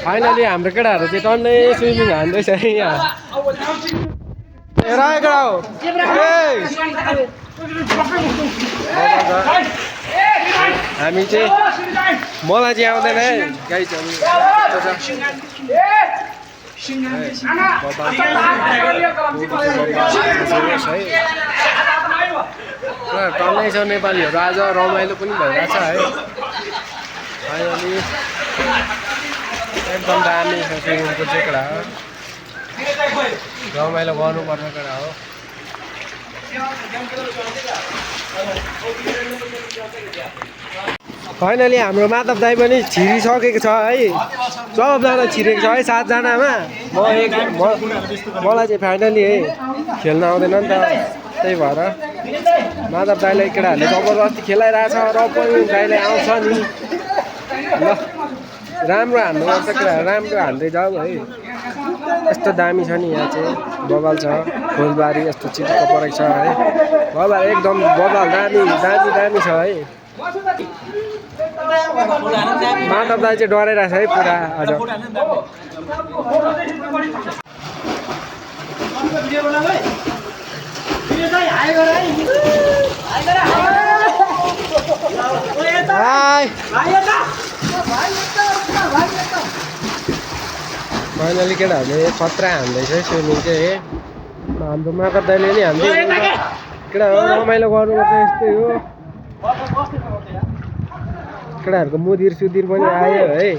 finally हाम्रो केटाहरू चाहिँ टन्नै स्विमिङ हान्दैछ है यहाँ केटा हो हामी चाहिँ मलाई चाहिँ आउँदैन है गाई टन्नै छ नेपालीहरू आज रमाइलो पनि भइरहेछ है फाइनली एकदम दामी छ स्विमिङको चाहिँ केटा हो रमाइलो गर्नुपर्ने केटा हो फाइनली हाम्रो माधव दाई पनि छिरिसकेको छ है सबजना छिरेको छ है 7 जनामा मलाई चाहिँ फाइनली है खेल्न आउँदैन नि त त्यही भएर माधव दाईलाई केटाहरूले जबरजस्ती खेलाइरहेछ र पनि दाईलाई आउँछ नि ल राम्रो हान्नुपर्छ केटाहरू राम्रो हान्दै जाऊ है यस्तो दामी छ नि यहाँ चाहिँ बबाल छ फुलबारी यस्तो चिटिक्क परेको छ है बबाल एकदम बबाल दामी छ है माधव दाई चाहिँ डराइरहेछ है पुरा आज फाइनली केटाहरूले खतरा हान्दैछ है स्विमिङ चाहिँ हाम्रो माधव दाइले नि हान्दै केटाहरू रमाइलो गर्नु पर्छ यस्तै हो केटाहरूको मुदिर सुदिर पनि आयो है